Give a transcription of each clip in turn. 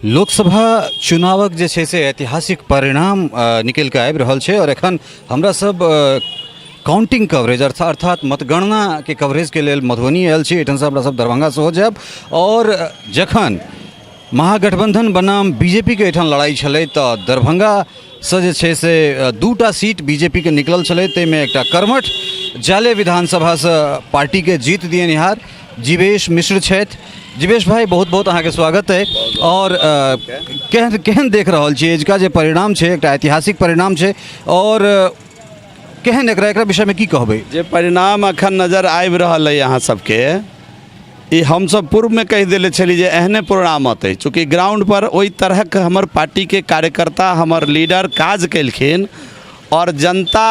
लोकसभा चुनावक जे छै से ऐतिहासिक परिणाम निकलि कऽ आबि रहल छै आओर एखन हमरा सब काउंटिंग कवरेज अर्थात मतगणनाके कवरेजके लेल मधुबनी आयल छी। एहिठामसँ हमरा सब दरभंगा सेहो जायब। आओर जखन महागठबंधन बनाम बीजेपीके एहिठाम लड़ाइ छलै तऽ दरभंगासँ जे छै से 2टा सीट बीजेपीके निकलल छलै, ताहिमे एकटा कर्मठ जाले विधानसभासँ पार्टीके जीत दियनिहार जीवेश मिश्र छथि। जीवेश भाई, बहुत बहुत अहाँके स्वागत है। और केहन केहन देख रहल छियै एजुका जे परिणाम छै, एकटा ऐतिहासिक परिणाम छै, और केहन एकरा एकरा विषयमे की कहबै? जे परिणाम अखन नजर आबि रहल अइ अहाँ सबके, ई हमसब पूर्वमे कहि देले छली जे एहने परिणाम अतै। चूँकि ग्राउंड पर ओहि तरहक हमर पार्टीके कार्यकर्ता, हमर लीडर काज केलखिन और जनता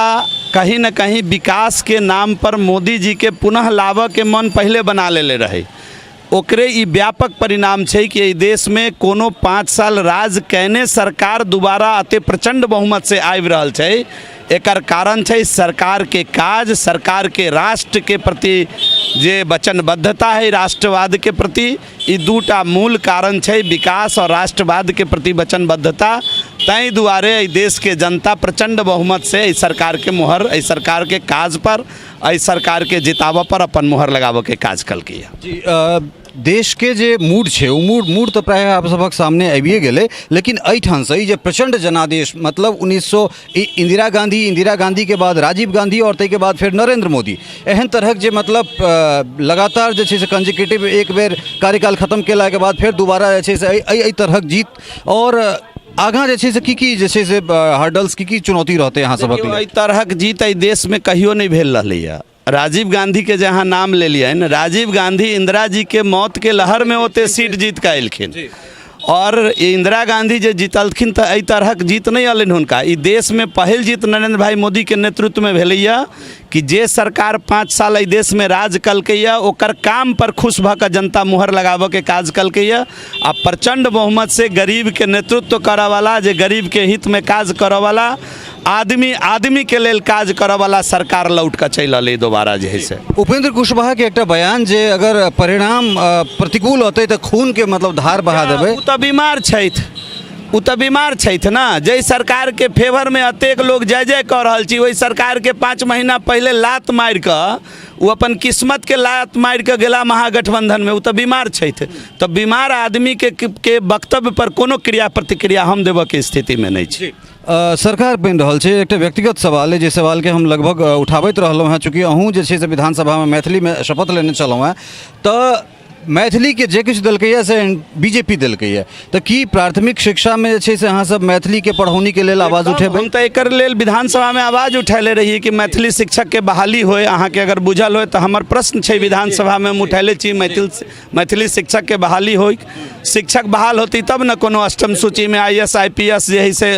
कहीं न कहीं विकास के नाम पर मोदी जी के पुनः लाबऽ के मन पहले बना लेले रहे। ओकरे ई व्यापक परिणाम छै कि एहि देशमे कोनो 5 साल राज कयने सरकार दोबारा अते प्रचंड बहुमत से आबि रहल छै। एकर कारण छै सरकारके काज, सरकारके राष्ट्रके प्रति जे वचनबद्धता है, राष्ट्रवादके प्रति। ई 2टा मूल कारण छै, विकास और राष्ट्रवादके प्रति वचनबद्धता। ताहि दुआरे एहि देशके जनता प्रचंड बहुमत से एहि सरकारके मोहर, एहि सरकारके काज पर, एहि सरकारके जिताबऽ पर अपन मोहर लगाबऽके काज केलकैए। जी, देशके जे मूड छै ओ मूड तऽ प्रायः आप सभक सामने आबिए गेलै, लेकिन एहिठामसँ ई जे प्रचंड जनादेश, मतलब 1900 इंदिरा गांधी, इंदिरा गांधीके बाद राजीव गांधी और ताहिके बाद फेर नरेंद्र मोदी, एहन तरहक जे मतलब लगातार जे छै से कंजिक्यूटिव एक बेर कार्यकाल खत्म केलाके बाद फेर दोबारा जे छै से एहि एहि तरहक जीत, और आगाँ जे छै से की की जे छै से हर्डल्स, की की चुनौती रहतै अहाँ सभक देखियौ, लेल? एहि तरहक जीत एहि देशमे कहियो नहि भेल रहलैए। राजीव गांधीके जे अहाँ नाम लेलियनि, राजीव गांधी इंदिरा जीके मौतके लहरमे ओते सीट जीत कऽ एलखिन। और इंदिरा गांधी जे जीतलखिन तऽ एहि तरहक जीत नहि अयलनि हुनका। ई देशमे पहिल जीत नरेंद्र भाई मोदीके नेतृत्वमे भेलैए कि जे सरकार 5 साल एहि देशमे राज कलकैए ओकर काम पर खुश भऽ कऽ जनता मुहर लगाबऽके काज कलकैए आ प्रचंड बहुमत से गरीबके नेतृत्व करऽवला, जे गरीबके हितमे काज करऽवला आदमी, आदमीके लेल काज करऽवला सरकार लौट कऽ चलि अलै दोबारा जे है से। उपेंद्र कुशवाहा के एकटा बयान जे अगर परिणाम प्रतिकूल होतै तऽ खून के मतलब धार बहा देबै। ओ तऽ बीमार छथि, ओ तऽ बीमार छथि ने। जाहि सरकारके फेवरमे एतेक लोग जय जय कऽ रहल छी, ओहि सरकारके 5 महीना पहिले लात मारि कऽ, ओ अपन किस्मतके लात मारि कऽ गेला महागठबंधनमे। ओ तऽ बीमार छथि, तऽ बीमार आदमीके के वक्तव्य पर कोनो क्रिया प्रतिक्रिया हम देबऽके स्थितिमे नहि छी। सरकार बनि रहल छै, एकटा व्यक्तिगत सवाल अइ जे सवालके हम लगभग उठाबैत रहलहुँ हेँ, चूँकि अहूँ जे छै से विधानसभामे मैथिलीमे शपथ लेने छलहुँ हेँ, तऽ मैथिलीके जे किछु देलकैए से बीजेपी देलकैए, तऽ की प्राथमिक शिक्षामे जे छै से अहाँसभ मैथिलीके पढ़ौनीके लेल आवाज उठेबै? हम तऽ एकर लेल विधानसभामे आवाज उठेले रहियै कि मैथिली शिक्षकके बहाली होय। अहाँके अगर बुझल होय तऽ हमर प्रश्न छै विधानसभामे हम उठेले छी, मैथिली शिक्षकके बहाली होय। शिक्षक बहाल होती तब ने कोनो अष्टम सूचीमे I S I P S जे है से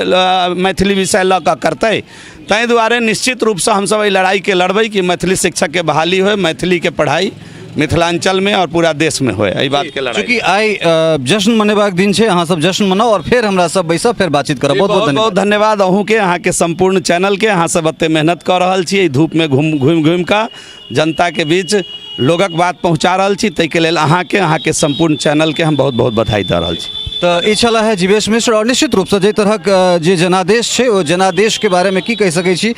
मैथिली विषय लऽ कऽ करतै। ताहि दुआरे निश्चित रूपसँ हमसभ एहि लड़ाइके लड़बै कि मैथिली शिक्षकके बहाली होय, मैथिलीके पढ़ाइ मिथिलाञ्चलमे आओर पूरा देशमे होय, एहि बातके लड़ाइ। चूँकि आइ जश्न मनेबाक दिन छै, अहाँ सब जश्न मनाउ आओर फेर हमरा सब बैसब, फेर बातचीत करब। बहुत बहुत बहुत बहुत धन्यवाद अहूँके, अहाँके सम्पूर्ण चैनलके। अहाँ सब एते मेहनत कऽ रहल छी, एहि धूपमे घुम घुमि घुमि कऽ जनताके बीच लोगक बात पहुँचा रहल छी, ताहिके लेल अहाँके, अहाँके सम्पूर्ण चैनलके हम बहुत बहुत बधाई दऽ रहल छी। तऽ ई छला है जीवेश मिश्र। और निश्चित रूपसँ जाहि तरहक जे जनादेश छै ओ जनादेशके बारेमे की कहि सकै छी,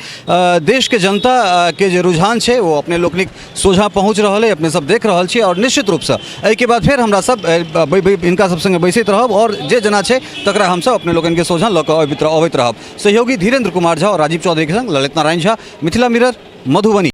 देशके जनता के जे रुझान छै ओ अपने लोकनिक सोझाँ पहुँच रहल अइ, अपने सब देख रहल छी। और निश्चित रूपसँ एहिके बाद फेर हमरा सब हिनका सब सङ्गे बैसैत रहब और जे जेना छै तकरा हमसब अपने लोकनिके सोझाँ लऽ कऽ अबैत रहब। सहयोगी धीरेन्द्र कुमार झा और राजीव चौधरीके सङ्ग ललित नारायण झा, मिथिला मिरर, मधुबनी।